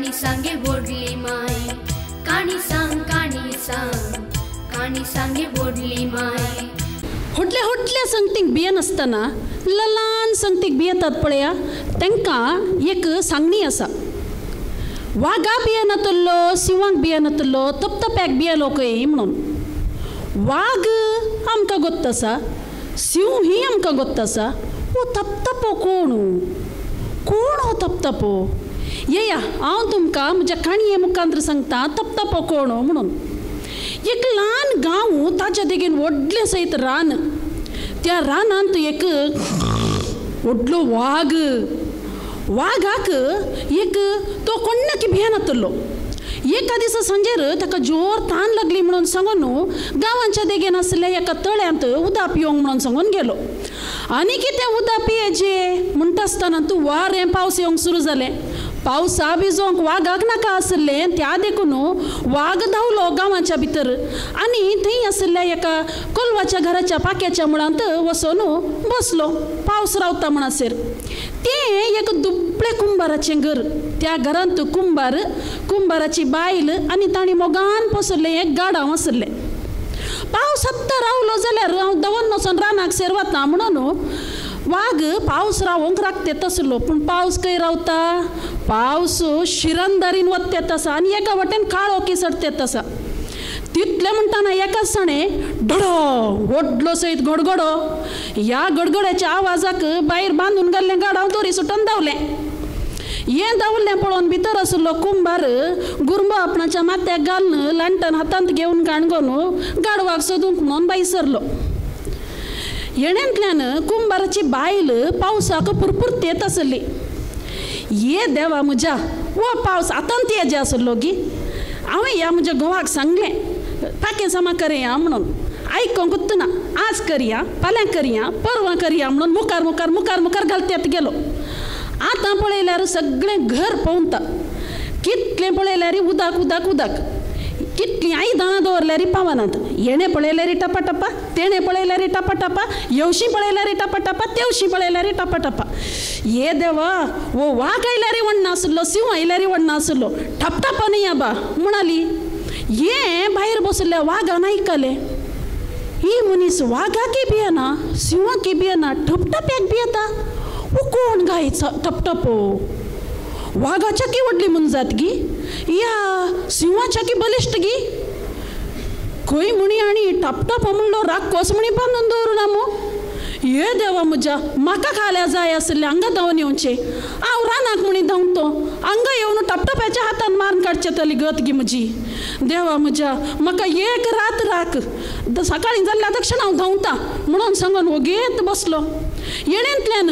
काणी सांगे व्हडली माय, काणी सांग काणी सांग, काणी सांगे व्हडली माय. व्हडल्या व्हडल्या संगतीक भियेनासतना ल्हान संगतीक भियेतात पळया, तांकां एक सांगणी आसा. वागा भियेनातल्लो, शिंवाक भियेनातल्लो, तपतप्याक भियेलो खंय म्हणून. वाग आमकां गोत्त आसा, शिंव ही आमकां गोत्त आसा, हो तपतपो कोण? कोण हो तपतपो? येया हांव तुमकां म्हज्या काणये मुखांत सांगता तपतपो कोण म्हणून. एक ल्हान गांव, ताच्या देगेन व्हडलें सयत रान. त्या रानांत एक व्हडलो वाग. वागाक एक तो कोण्णाकी भियेनातल्लो. एका दिसा सांजेर ताका जोर तान लागली म्हणून सांगून गांवांच्या देगेन आशिल्ल्या एका तळ्यांत उदक पिवंक म्हणून सांगून गेलो. आनी कितें उदक पियेचें म्हणटा आसतना तूं वारें पावस येवंक सुरू जालें. पावसा भिजोवंक वागाक नाका आशिल्लें, त्या देखून वाग धांवलो गांवाच्या भितर आनी थंय आशिल्ल्या एका कोलवाच्या घराच्या पाक्याच्या मुळांत वचून बसलो. पावस रावता म्हणसर तें एक दुबळें कुंबाराचें घर. त्या घरांत कुंबार, कुंबाराची बायल आनी तांणी मोगान पोसलें एक गाडांव आशिल्लें. पावस आत्तां रावलो जाल्यार हांव दवरून वचून रानाक सेर वता म्हणून वाग पावस रावोंक राखतेत आसलो. पूण पावस खंय रावता? पावस शिरंदारीन वत्तेत आसा आनी एका वटेन काळो किसडतेत आसा. तितलें म्हणटाना एकाच सणे डडो व्हडलो सयत गडगडो. ह्या गडगड्याच्या आवाजाक भायर बांदून घाल्लें गाडांव दोरी सुटून धांवलें. हें धांवलें पळोवन भितर आशिल्लो कुंबार गुरंबो आपणाच्या माथ्याक घालून लांटन हातांत घेवन काणगोन गाडवाक सोदूंक म्हणून भायर सरलो. येण्यांतल्यान कुंबाराची बायल पावसाक पुरपुरतेत आसली. ये देवा म्हज्या, हो पावस आतांत येजे आसलो गी. हांवें ह्या म्हज्या घोवाक सांगलें पाकें सामा करया म्हणून, आयकोंकूच ना. आज करया, फाल्यां करया, परवां करया म्हणून मुखार मुखार मुखार मुखार घालतेत गेलो. आतां पळयल्यार सगळें घर पोंवता. कितलें पळयल्यार उदक उदक उदक. कितलीं आयदनां दवरल्यार पावनात. हेणें पळयल्यार टपा टपा, तेणें पळयल्यार टपा टपा, येवशीं पळयल्यार टपा टपा, तेवशीं पळयल्यार टपा टपा. ये देवा, हो वाग आयल्यार वण्णा आसलो, शिंव आयल्यार वण्णा आसलो, ठपठपा न्ही आबा म्हणाली. हें भायर बसल्या वागान आयकलें, ही मनीस वागाकय भियेना, शिंवाकय भियेना, ठपठप्याक भियेता. हो कोण गाय ठपठपो? वागाच्या की व्हडली मनजात गी, या शिंवाच्या की बलिश्ट गी? खंय म्हणी आनी टपटपो म्हणलो राक्कोस म्हणी बांदून दवरूं ना मू. ये देवा म्हज्या, म्हाका खाल्या जाय आसलें हांगा धांवन येवचें. हांव रानाक म्हणी धांवतो, हांगा येवन टपटप्याच्या हातान मारून काडचें तली गत गी म्हजी. देवा म्हज्या, म्हाका एक रात राख, सकाळीं जाल्ल्या तक्षण हांव धांवता म्हणून सांगून वोगेत बसलो. येणेंतल्यान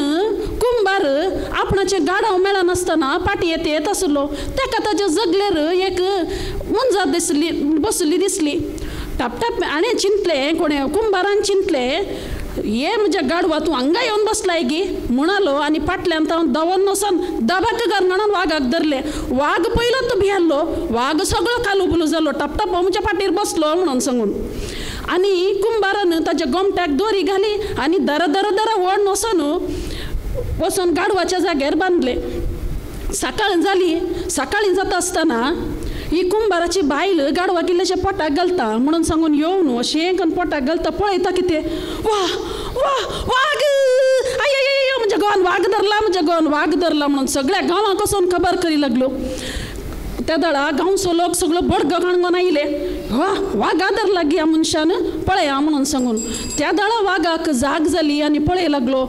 कुंबार आपणाचें गाडांव मेळनासतना पाटी येत येत आसलो. ताका ताच्या जगलेर एक मनजात दिसली, बसली दिसली. टपटप हाणें चिंतलें, कोणें कुंबारान चिंतलें, ये म्हज्या गाडवा तूं हांगा येवन बसलाय गी म्हणालो. आनी फाटल्यान हांव धांवन वचोन दबाक घालून वागाक धरलें. वाग पयलो तो भियेल्लो, वाग सगळो कालुबुलू जालो, टपटपो म्हज्या फाटीर बसलो म्हणून सांगून. आनी कुंबारान ताच्या गोमट्याक दोरी घाली आनी दर दर दर व्हड वचोन वचोन गाडवाच्या जाग्यार बांदलें. सकाळ जाली. सकाळीं जाता आसतना ही कुंबाराची बायल गाडवाक इल्लेशें पोटाक घालता म्हणून सांगून येवन अशें करून पोटाक घालता. पळयता कितें, वा वा वाग, I I म्हज्या घोवान वाग धरला, म्हज्या घोवान वाग धरला म्हणून सगळ्या गांवाक वचून खबर करी लागलो. त्या दळा गांवचो लोक सगळो बडगो काणगोन आयले. वा वागा धरला गी ह्या मनशान, पळया म्हणून सांगून. त्या दळा वागाक जाग जाली आनी पळय लागलो,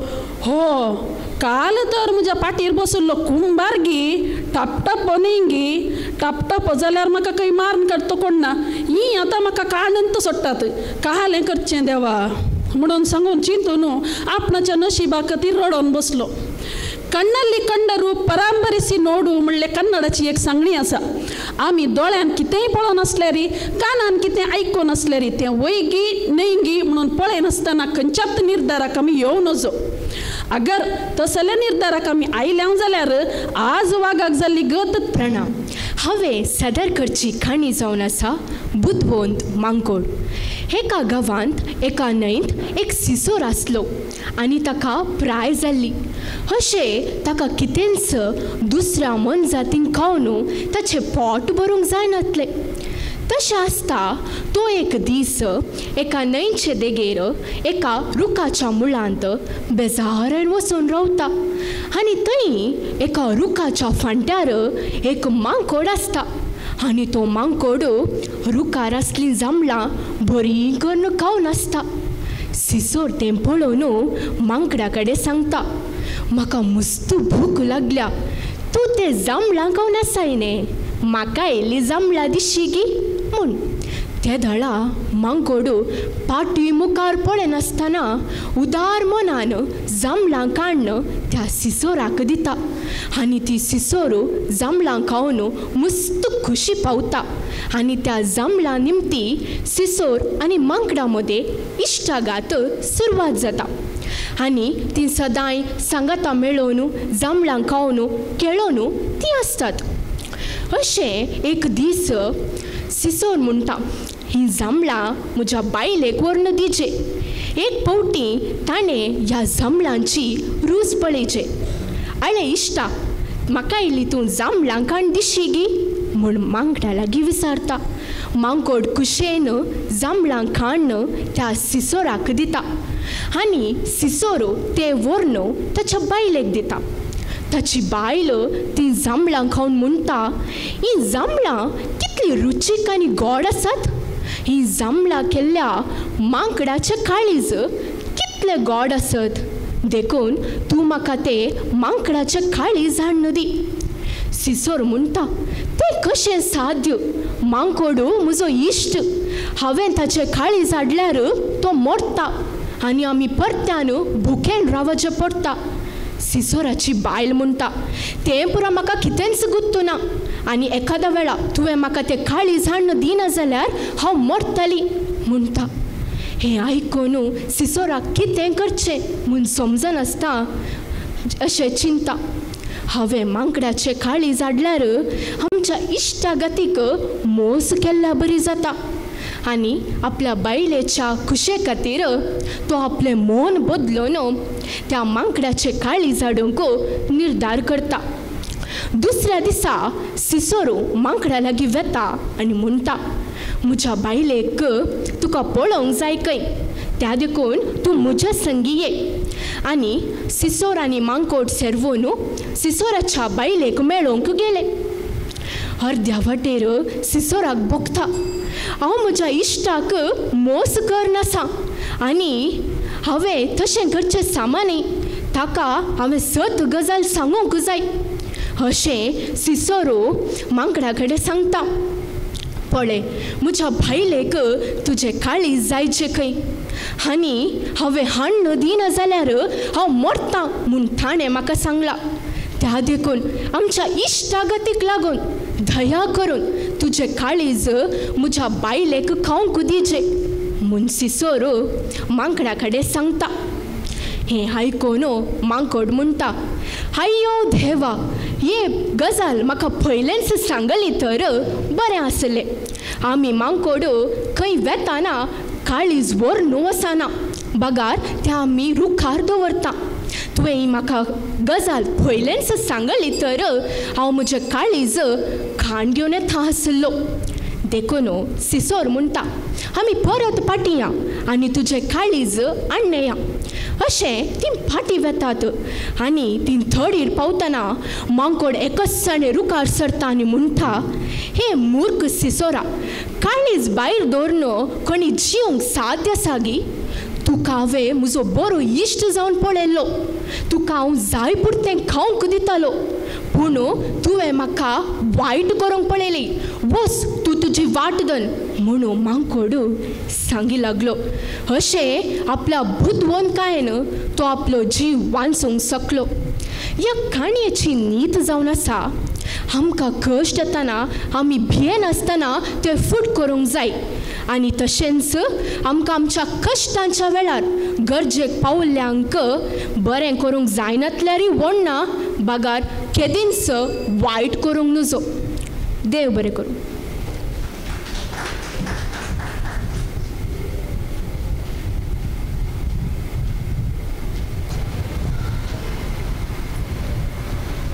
हो काल तर म्हज्या पाटीर बसलो कुंबार गी, टपटपो न्ही गी, टपटपो जाल्यार म्हाका खंय मारून काडटा कोण ना, ही आतां म्हाका काळनंत सोडटात, कालें करचें देवा म्हणून सांगून चिंतून आपणाच्या नशिबाक ती रडोवन बसलो. कण्णल्ली कंडरू परांबरीसी नोडू म्हणले कन्नडाची एक सांगणी आसा. आमी दोळ्यान कितेंय पळोवन आसल्यार, कानान कितें आयकून आसल्यार तें वयगी न्हयगी म्हणून पळयनासतना खंयच्याच निर्धाराक आमी येवं नजो. अगर तसल्या निर्धाराक आमी आयल्या जाल्यार आज वागाक जाल्ली गत. प्रणाम. हांवें सदर करची काणी जावन आसा बुदवंत मांकोड. एका गांवांत एका न्हंयत एक सिसोर आसलो आनी ताका प्राय जाल्ली. अशें ताका कितेंच दुसऱ्या मनजातींक खावन ताचें पोट भरूंक जायनातलें. तशें आसता तो एक दीस एका न्हंयचे देगेर एका रुखाच्या मुळांत बेजारान वचून रावता आनी थंय एका रुखाच्या फांट्यार एक मांकोड आसता आनी तो मांकोड रुखार आसलीं जांबळां बरीं करून खावन आसता. सिसोर तें पळोवन मांकडा कडेन सांगता, म्हाका मस्त भूक लागल्या, तूं ते जांबळां खावन आसाय न्ही, म्हाका इल्ली जांबळां दिशी गी म्हूण. ते दळा मांकोड पाटी मुखार पळयनासतना उदार मनान जांबळां काडून त्या सिसोराक दिता आनी ती सिसोर जांबळां खावन मस्त खुशी पावता आनी त्या जांबळां निमती सिसोर आनी मांकडा मदें इश्टागात सुरवात जाता आनी ती सदांय सांगाता मेळोवन जांबळां खावन खेळोवन तीं आसतात. अशें एक दीस सिसोर म्हणटा, ही जांबळां म्हज्या बायलेक व्हरून दिचे. एक फावटी ताणें ह्या जांबळांची रूच पळयचे. आळे इश्टा, म्हाका इल्ली तूं जांबळां काण दिशी गी म्हूण मांकडा लागीं विचारता. मांकोड खुशयेन जांबळां काडून त्या सिसोराक दिता आनी सिसोर ते व्हरून ताच्या बायलेक दिता. ताची बायल ती जांबळां खावन म्हणटा, ही जांबळां कितली रुचीक आनी गोड आसात, ही जांबळां केल्ल्या मांकडाचें काळीज कितलें गोड आसत, देखून तूं म्हाका ते मांकडाचें काळीज हाडून दी. सिसोर म्हणटा, तें कशें साध्य, मांकोड म्हजो इश्ट, हांवें ताचें काळीज हाडल्यार तो मोडटा आनी आमी परत्यान भुकेन रावचें पडटा. सिसोराची बायल म्हणटा, तें पुरो म्हाका कितेंच गुत्तू ना आनी एखाद्या वेळा तुवें म्हाका तें काळीज हाडून दिना जाल्यार हांव मरतली म्हणटा. हें आयकून सिसोराक कितें करचें म्हूण समजनासता अशें चिंता. हांवें मांकडाचें काळीज हाडल्यार आमच्या इश्टागतीक मोस केल्ल्या बरी जाता आनी आपल्या बायलेच्या खुशे खातीर तो आपलें मन बदलून त्या मांकडाचें काळीज हाडूंक निर्धार करता. दुसऱ्या दिसा सिसोरू मांकडा लागीं वेता आनी म्हणटा, म्हज्या बायलेक तुका पळोवंक जाय खंय, त्या देखून तूं म्हज्या संगी ये. आनी सिसोर आनी मांकोड सेरवून सिसोराच्या बायलेक मेळोवंक गेले. अर्द्या वाटेर सिसोराक भोगता, हांव म्हज्या इश्टाक मोस करनासा आनी हांवें तशें करचें सामान न्ही, ताका हांवें सत गजाल सांगूंक जाय अशें सिसोरो मांकडा कडेन सांगता. पळय म्हज्या बायलेक तुजें काळीज जायचें खंय आनी हांवें हाडून दिना जाल्यार हांव मरतां म्हूण ताणें म्हाका सांगलां, त्या देखून आमच्या इश्टागतीक लागून दया करून तुजें काळीज म्हज्या बायलेक खावंक दिचें म्हूण सिसोर मांकडा कडेन सांगता. हें आयकून मांकोड म्हणटा, आय्यो देवा, ही गजाल म्हाका पयलेंच सांगली तर बरें आसलें. आमी मांकोड खंय वेताना काळीज व्हरून वचना, बगार तें आमी रुखार दवरता. तुवें ही म्हाका गजाल पयलेंच सांगली तर हांव म्हजें काळीज खाण घेवन येता आसलो. देखून सिसोर म्हणटा, आमी परत फाटीं या आनी तुजें काळीज हाडया. अशें तीं फाटीं वेतात आनी तीं थडीर पावतना मांकोड एकसाणे रुखार सरता आनी म्हणटा, हे मूर्ख सिसोरा, काळीज भायर दवरून कोणी जिवंक साध्य आसा गी? तुका हांवें म्हजो बरो इश्ट जावन पळयल्लो, तुका हांव जाय पुरतें खावंक दितालो, पूण तुवें म्हाका वायट करूंक पळयली, वच तूं तुजी वाट दन म्हणून मांकोड सांगी लागलो. अशें आपल्या बुदवंतकायेन तो आपलो जीव वांचूंक शकलो. ह्या काणयेची नीत जावन आसा, आमकां कश्ट येतना आमी भियेनासतना ते फूट करूंक जाय आनी तशेंच आमकां आमच्या कश्टांच्या वेळार गरजेक पावल्ल्यांक बरें करूंक जायनातल्यारूय व्हडना बगार केदींच वायट करूंक नुजो. देव बरें करूं.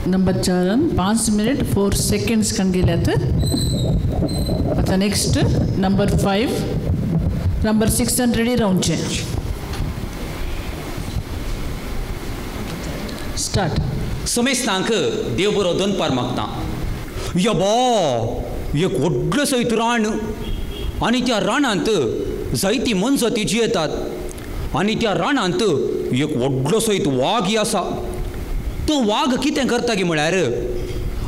नंबर 4 5 मिनिट 4 सेकंड्स कण गेल्यात. आता नेक्स्ट नंबर 5 नंबर 6 रेडी रावचे. स्टार्ट. समेस्तांक देव बरो दनपार मागता. यबो एक व्हडलो सयत रान आनी त्या रानांत जायती मनजाती जियेतात आनी त्या रानांत एक व्हडलो सयत वाग आसा. तो वाग कितें करता की म्हळ्यार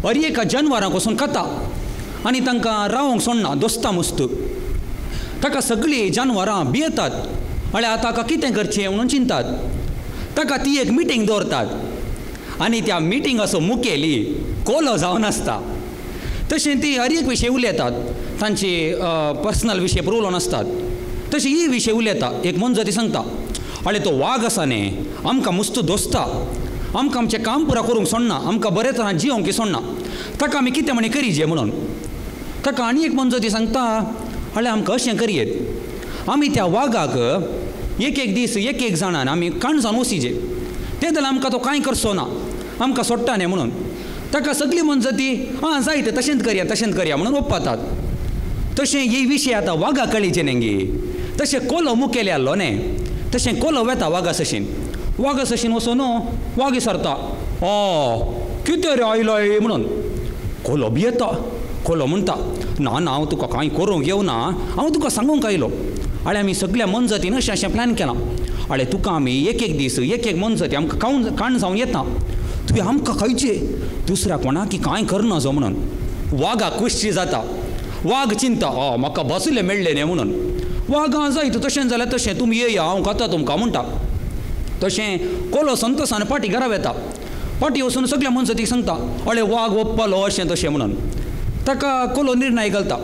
अरे एका जनवरांक वचून खाता आनी तांकां रावंक सोडना दोस्ता मुस्त. ताका सगळीं जानवरां भियेतात म्हळ्यार ताका कितें करचें म्हणून चिंतात. ताका ती एक मिटींग दवरतात आनी त्या मिटिंगाचो मुखेली कोलो जावन आसता. तशें ती हर एक विशय उलयतात, तांचे पर्सनल विशय पुरो उलोवन आसतात. तशें ही विशय उलयता एक मनजाती सांगता, आळे तो वाग आसा न्ही आमकां मुस्त दोस्ता, आमकां आमचें काम पुरा करूंक सोडना, आमकां बरे तरान जियोंक सोडना, ताका आमी कितें म्हणी करीजे म्हणून. ताका आनी एक मनजाती सांगता, आळे आमकां अशें करयेत, आमी त्या वागाक एक एक दीस एक एक जाणान आमी काणजावन वसीजे, तें जाल्यार आमकां तो कांय करचो ना, आमकां सोडटा न्ही म्हणून. ताका सगळी मनजाती आं जायते तशेंच करया तशेंच करया म्हणून ओप्पातात. तशें ही विशय आतां वागा कळीचे न्ही. तशें कोलो मुखेली आहलो न्ही, तशें कोलो वेता वागा सशीन, वागा सशीन वचून वाग विचारता, ओ कितें रे आयलोय म्हणून. कोलो भियेता. कोलो म्हणटा, ना ना हांव तुका कांय करूंक येवना, हांव तुका सांगूंक आयलो. आळे आमी सगळ्या मनजातीन अशें अशें प्लॅन केलां, आळे तुका आमी एक एक दीस एक एक मनजाती आमकां कावन काण जावन येता, तुवें आमकां खायचे, दुसऱ्या कोणाक कांय करना जो म्हणून. वागाक खुशी जाता. वाग चिंता, आ म्हाका बसले मेळ्ळें न्ही म्हणून. वाग आं जायत तशें जाल्यार तशें तुमी येया हांव खाता तुमकां म्हणटा. तशें कोलो संतोसान पाटी घरा वेता. पाटी वचून सगल्या मनजातीक सांगता, अळे वाग ओप्पालो अशें तशें म्हणून. ताका कोलो निर्णय घालता,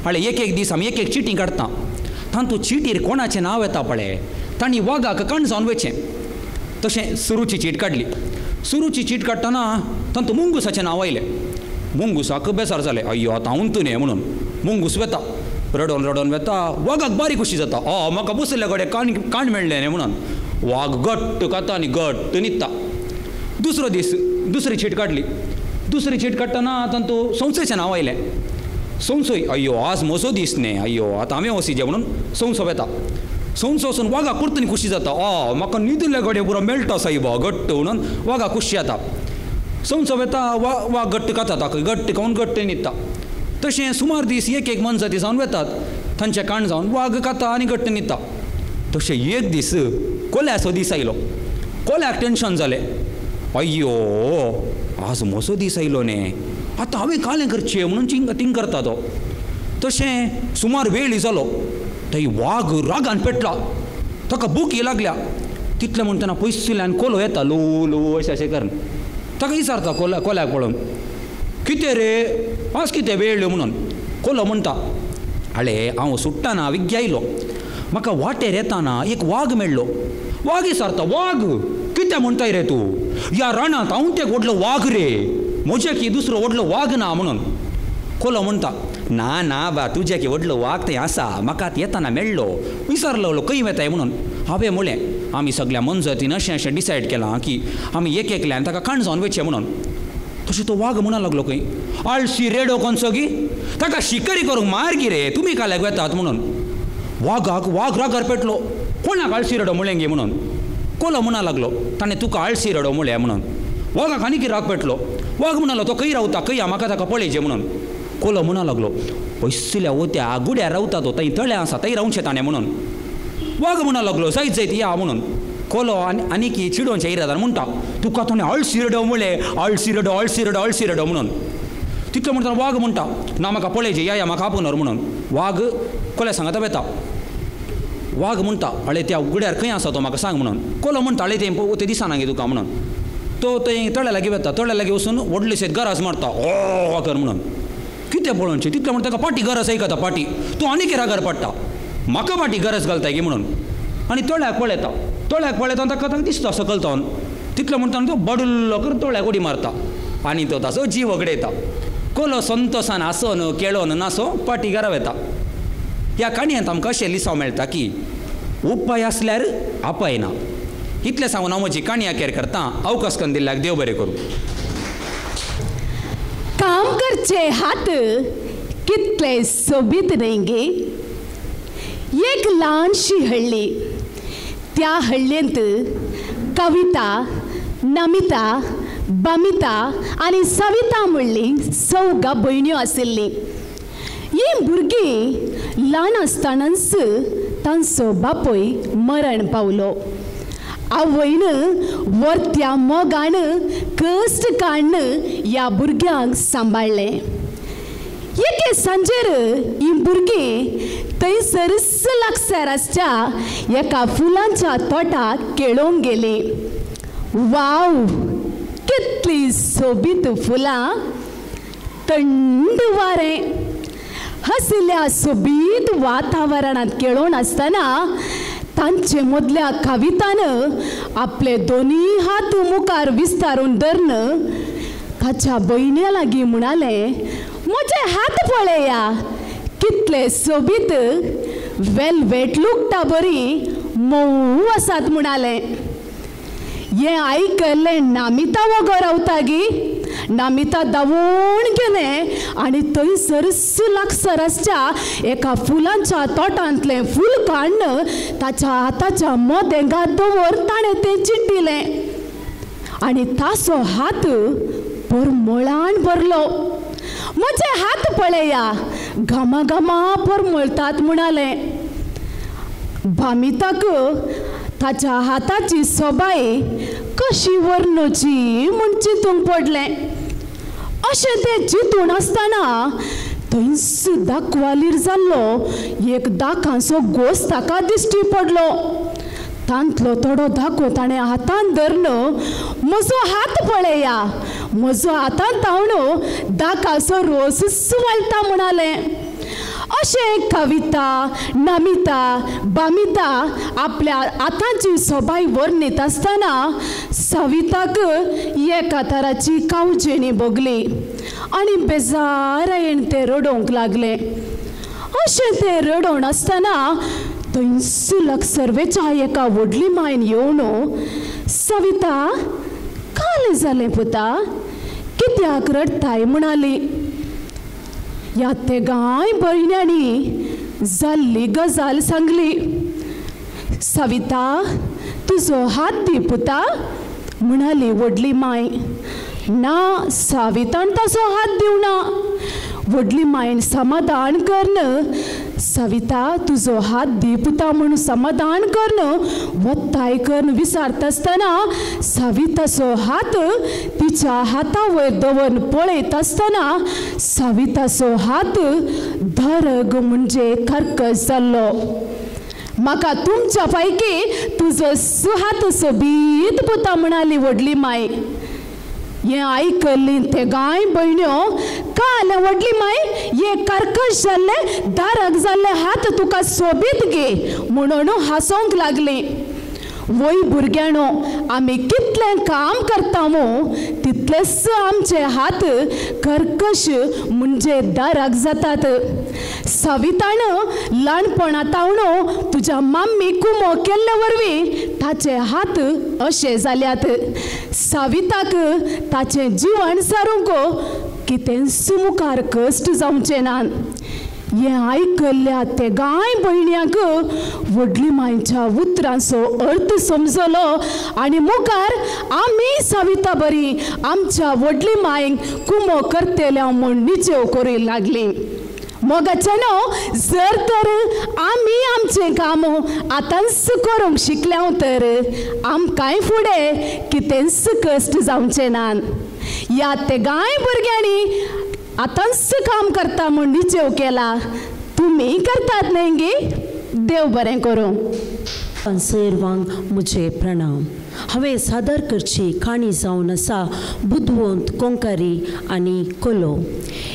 अळे एक एक दीस आमी एक एक चिटी काडटा, तातूंत चिटीर कोणाचें नांव येता पळय तांणी वागाक काण जावन वचचें. तशें सुरूची चीट काडली. सुरूची चीट काडटना तातूंत मुंगुसाचें नांव आयलें. मुंगुसाक बेजार जालें, अय्यो आतां हांव न्ही म्हणून. मुंगूस वेता रडोन रडोन वेता. वागाक बारीक खुशी जाता, अ म्हाका बसयल्ल्या कडेन काण काण मेळ्ळें न्ही म्हणून. वाग घट्ट खाता आनी घट्ट न्हिदता. दुसरो दीस दुसरी चीट काडली. दुसरी चीट काडटना तातूंत संवसेचें नांव आयलें. संवसय, अय्यो आज म्हजो दीस न्ही, अय्यो आतां हांवें वसीजे म्हणून संवसो वेता. संवसो वचून वागाक परतून खुशी जाता, अ म्हाका न्हिदिल्ल्या कडेन पुरो मेळटा सायबा घट्ट म्हणून वागाक खुशी जाता. संवसो वेता, वा वाग घट्ट खाता, ताका घट्ट खावन घट्ट न्हिदता. तशें सुमार दीस एक एक मनजाती जावन वेतात, तांचें काण जावन वाग खाता आनी घट्ट न्हिदता. तशें एक दीस कोल्याचो दीस आयलो. कोल्याक टेंशन जालें, अय्यो आज म्हजो दीस आयलो न्ही, आतां हांवें कालें करचें म्हणून चिंग थिंग करता तो. तशें सुमार वेळ जालो, थंय वाग रागान पेटला, ताका भूक लागल्या. तितलें म्हणटना पयसुल्ल्यान कोलो येता ल्हवू ल्हवू अशें अशें करून. ताका विचारता कोल्या कोल्याक पळोवन, कितें रे आज कितें वेळ म्हणून. कोलो म्हणटा, आळे हांव सुट्टाना विग्गी आयलो, म्हाका वाटेर येताना एक वाग मेळ्ळो. वाग विचारता, वाग कितें म्हणटाय रे तूं, ह्या रानांत हांव ते व्हडलो वाग रे, म्हजे की दुसरो व्हडलो वाग ना म्हणून. कोलो म्हणटा, ना ना बा तुजे की व्हडलो वाग थंय आसा, म्हाका आतां येताना मेळ्ळो, विचारलो खंय वेताय म्हणून. हांवें म्हणलें आमी सगल्या मनजातीन अशें अशें डिसायड केलां की आमी एक एकल्यान ताका काण जावन वचचें म्हणून. तशें तो वाग म्हणा लागलो खंय, आळशी रेडो कोणसो गी, ताका शिकारी करूंक मार गी रे, तुमी काल्याक वेतात म्हणून. वागाक वाग रागार पेटलो, कोणाक आळशी रेडो म्हणलें गे म्हणून. कोलो म्हणा लागलो, ताणें तुका आळशी रेडो म्हणलें म्हणून. वागाक आनी राग पेटलो. वाग म्हणालो, तो खंय रावता खंय म्हाका ताका पळयचें म्हणून. कोलो म्हणा लागलो, पयसुल्या वत्या गुड्यार रावता तो, थंय तळें आसा थंय रावचें ताणें म्हणून. वाग म्हणा लागलो, जायत जायत या म्हणून. कोलो आनी आनीक चिडोवच्या इरादान म्हणटा, तुका ताणें आळशी रेडो म्हणलें, आळशी रेडो आळशी रेडो आळशी रेडो म्हणून. तितलो म्हणटा वाग म्हणटा, ना म्हाका पळयचें, या या म्हाका आपोवनर म्हणून. वाग कोल्या सांगता वेता. वाग म्हणटा, अळे त्या गुड्यार खंय आसा तो म्हाका सांग म्हणून. कोलो म्हणटा, अळे तें दिसना गे तुका म्हणून. तो थंय तळ्या लागीं वेता. तळ्या लागीं वचून व्हडलेशें गरज मारता, ओ कर म्हणून. कितें पळोवचें तितलें म्हणटा ताका पाटी गरज आयकता, पाटी तूं आनीक रागार पडटा, म्हाका पाटी गरज घालता गे म्हणून. आनी तळ्याक पळयता, तळ्याक पळयता ताका ताका दिसता सकयल तावन. तितलें म्हणटा तो बडुल्लो करून तळ्याक उडी मारता आनी तो ताचो जीव वगडयता. कोलो संतोसान आसोन केळोन नासो पाटी घरा वेता. ह्या काणयेंत आमकां अशें लिसांव मेळटा की उपाय आसल्यार अपाय ना. इतलें सांगून हांव म्हजी काणी अखेर करता. अवकाश करून दिल्ल्याक देव बरें करूं. कोंकरचे हात कितले सोबीत न्हय गे. एक ल्हानशी हळ्ळी, त्या हळ्ळेंत कविता, नमिता, बमिता आनी सविता म्हणली चवगा भयण्यो आशिल्लीं. हीं भुरगीं ल्हान आसतनाच तांचो बापूय मरण पावलो. आवयन वर्त्या मोगान कश्ट काडून ह्या भुरग्यांक सांबाळ्ळें. एके सांजेर हीं भुरगीं थंयसरच लागसार आसच्या एका फुलांच्या तोटाक खेळोंक गेलीं. वाव, कितली सोबीत फुलां, थंड वारें, हसल्या सोबीत वातावरणांत खेळोन आसतना तांचे मदल्या कवितान आपले दोनी हात मुखार विस्तारून धरून ताच्या भयण्या लागीं म्हणालें, म्हजे हात पळया कितले सोबीत, वेलवेट लुगटा बरी मोव आसात म्हणालें. हें आयकल्लें नमिता वगो रावता गी. नमिता धांवून गेलें आनी थंयसरच लागसर आसच्या एका फुलांच्या तोटांतलें फूल काडून ताच्या हाताच्या मोदेंगात दवर ताणें तें चिड्डिलें आनी ताचो हात परमळान भरलो. म्हजे हात पळया घामाघामा परमळतात म्हणालें. भामिताक ताच्या हाताची सोबाय कशी वर्णची म्हूण चिंतूंक पडलें. अशें तें चिंतून आसतना थंयच दाखवालीर जाल्लो एक दाकांचो गोस ताका दिश्टी पडलो. तांतलो थोडो दाखो ताणें हातान धरून म्हजो हात पळया, म्हजो हातान तावणो दाकाचो रोसूच वाळटा म्हणालें. अशें कविता, नमिता, बामिता आपल्या हातांची सोबाय वर्णीत आसतना सविताक एका तराची कावजेणी भोगली आनी बेजारायेन तें रडोवंक लागलें. अशें तें रडोवन आसतना थंयच लागसरवेच्या एका व्हडली मायन येवन, सविता कालें जालें पुता, कित्याक रडटाय म्हणाली. ह्या तेगांय भयण्यांनी जाल्ली गजाल सांगली. सविता तुजो हात दी पुता म्हणाली व्हडली माय. ना, सवितान ताचो हात दिवना. व्हडली मायन समाधान करून सविता तुजो हात दी पुता म्हणून समाधान करून वत्ताय करून विचारता आसतना सविताचो हात तिच्या हाता वयर दवरून पळयत आसतना सविताचो हात धरग म्हणजे कर्कश जाल्लो. म्हाका तुमच्या पैकी तुजो हात सोबीत पुता म्हणाली व्हडली माय. हें आयकल्लीं तेगांय भयण्यो काल व्हडली माय हे कर्कश जाल्ले दारक जाल्ले हात तुका सोबीत गे म्हणून हांसोंक लागली. वय भुरग्यांनो, आमी कितलें काम करता मू तितलेच आमचे हात कर्कश म्हणजे दाराक जातात. सवितान ल्हानपणा तावणो तुज्या माम्मी कुमो केल्ले वरवीं ताचे हात अशे जाल्यात. सविताक ताचें जिवन सारूंक कितेंच मुखार कश्ट जावचें ना. हें आयकल्ल्या तेगांय भयण्यांक व्हडली मायच्या उतरांचो अर्थ समजलो आनी मुखार आमी सविता बरी आमच्या व्हडली मायक कुमो करतल्या म्हूण निचेव करूंक लागली. मोगाचे न्हू, जर तर आमी आमचें काम आतांच करूंक शिकल्या तर आमकांय फुडें कितेंच कश्ट जावचें ना. ह्या तेगांय भुरग्यांनी आतांच काम करता म्हूण निचेव केला, तुमी करतात न्हय गे. देव बरें करूं. सर्वांक म्हजे प्रणाम. हांवें सादर करची काणी जावन आसा बुदवंत कोंकरी आनी कोलो.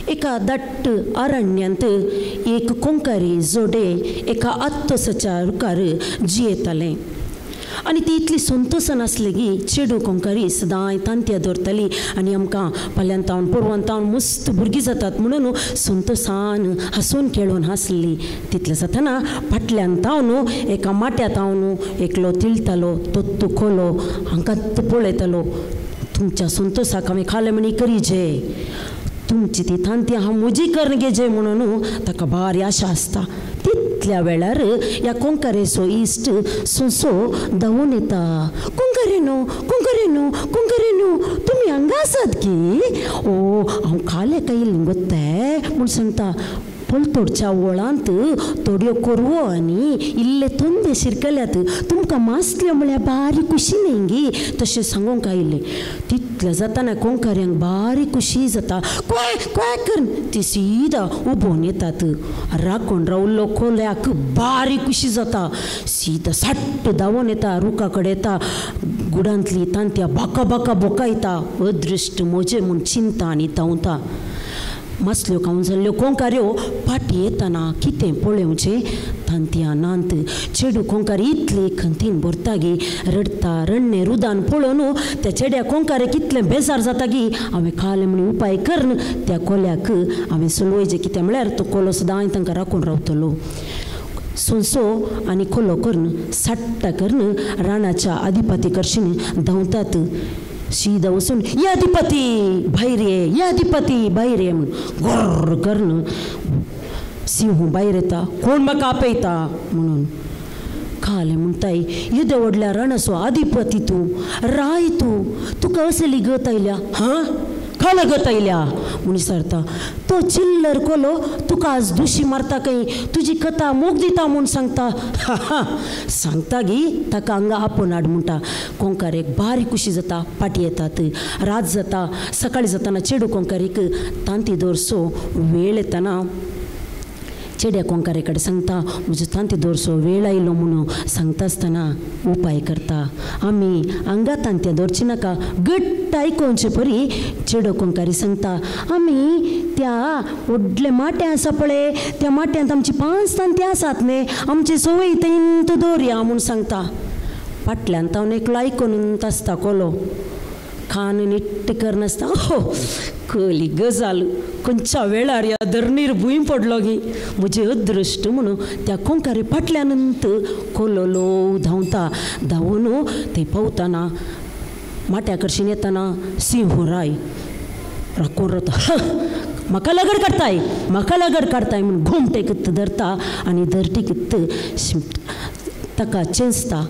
एका दट्ट अरण्यांत एक कोंकरी जोडे एका आत्तोसाच्या रुखार जियेतालें आनी ती इतली संतोसान आसली की चेडूं कोंकरी सदांय तांतयां दवरताली आनी आमकां फाल्यां तावन परवान तावन मस्त भुरगीं जातात म्हणून संतोसान हांसून खेळून हांसली. तितलें जातना फाटल्यान तावन एका माट्या तावन एकलो तिळतालो तोत्तू कोलो हांकां पळयतालो. तुमच्या संतोसाक हांवें खालें म्हणी करी जे तुमची ती तांतयां हांव म्हजी करून घेजे म्हणून ताका भारी आशा आसता. तितल्या वेळार ह्या कोंकरेचो इश्ट सोंसो धांवून येता. कोंकरेनो कोंकरेनो कोंकरेनो तुमी हांगा आसात की? ओ हांव काल एका येयलें गो तें म्हूण सांगता. पलतोडच्या वळांत थोड्यो कोरवो आनी इल्ले तोंदे शिरकल्यात, तुमकां मासल्यो म्हळ्यार बारी खुशी न्ही गी, तशें सांगूंक आयलें. तितलें जाताना कोंकऱ्यांक बारी खुशी जाता. क्वॅक क्वॅक करून ती सिदा उबोवन येतात. राखून रावल्लो कोल्याक बारी खुशी जाता. सिदा साट्ट धांवून येता, रुखा कडेन येता, गुडांतली तांतयां बाका बाका बोकायता. अदृश्ट म्हजें म्हूण चिंता आनी धांवता. मासल्यो खावन जाल्ल्यो कोंकाऱ्यो फाटीं येतना कितें पळोवचें तांतयां नात. चेडू कोंकारी इतली खंतीन भरता गी, रडता रडणें रुदान पळोवन त्या चेड्या कोंकारेक इतलें बेजार जाता की हांवें काल म्हण उपाय करून त्या कोल्याक हांवें सोलवयचें. कितें म्हळ्यार तो कोलो सदांय तांकां राखून रावतलो. सोंसो आनी कोलो करून साट्टा करून रानाच्या आदिपाती कडशीन धांवतात. सीधा वचून या अधिपती भायर ये, या अधिपती भायर ये म्हूण गोर्र करून सिंह भायर येता. कोण म्हाका आपयता म्हणून काल म्हणटाय, येद्या व्हडल्या रानाचो अधिपती तूं, राय तूं, तुका असली गत आयल्या? हां, काल गत आयल्या म्हूण विचारता. तो चिल्लर कोलो तुका आज दुशी मारता खंय, तुजी कथा मोग दिता म्हूण सांगता. सांगता गी ताका हांगा आपोवन हाड म्हणटा. कोंकारेक बारी खुशी जाता. फाटीं येतात. रात जाता. सकाळीं जाताना चेडू कोंकारीक तांती दवरचो वेळ येताना चेड्या कोंकारे कडेन सांगता, म्हजो तांती दवरचो वेळ आयलो म्हणून सांगता आसतना उपाय करता. आमी हांगा तांतयां दवरची नाका, घट्ट आयकोवचे परी चेडो कोंकारी सांगता, आमी त्या व्हडले माट्या आसा पळय त्या माट्यांत आमची 5 तांतयां आसात न्ही, आमचे सवय थंय दवरया म्हूण सांगता. फाटल्यान तावन एकलो आयकून आसता कोलो, कान निट्ट करनासता. हो कली गजाल, खंयच्या वेळार ह्या धरणीर भूंय पडलो गी म्हजें अदृश्ट म्हणून त्या कोंकारे फाटल्यान कोलो ल्हव धांवता. धांवून थंय पावतना माट्या कडशीन येतना सिंह राय राखून रावता. म्हाका लगड काडटाय, म्हाका लगड काडटाय म्हूण घुमटेक धरता आनी धरटीक ताका चेंचता.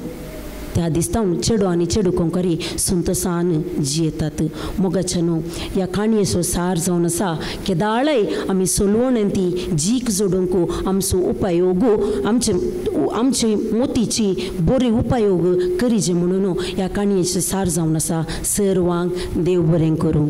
त्या दिसता चेडो आनी चेडू कोंकरी संतोसान जियेतात. मोगाच्या न्हू ह्या काणयेचो सार जावन आसा, केदाळय आमी सोलवण ती जीक जोडूंक आमचो उपयोग आमचे आमचे मोतीची बरी उपयोग करीजे म्हणून ह्या काणयेचो सार जावन आसा. सर्वांक देव बरें करूं.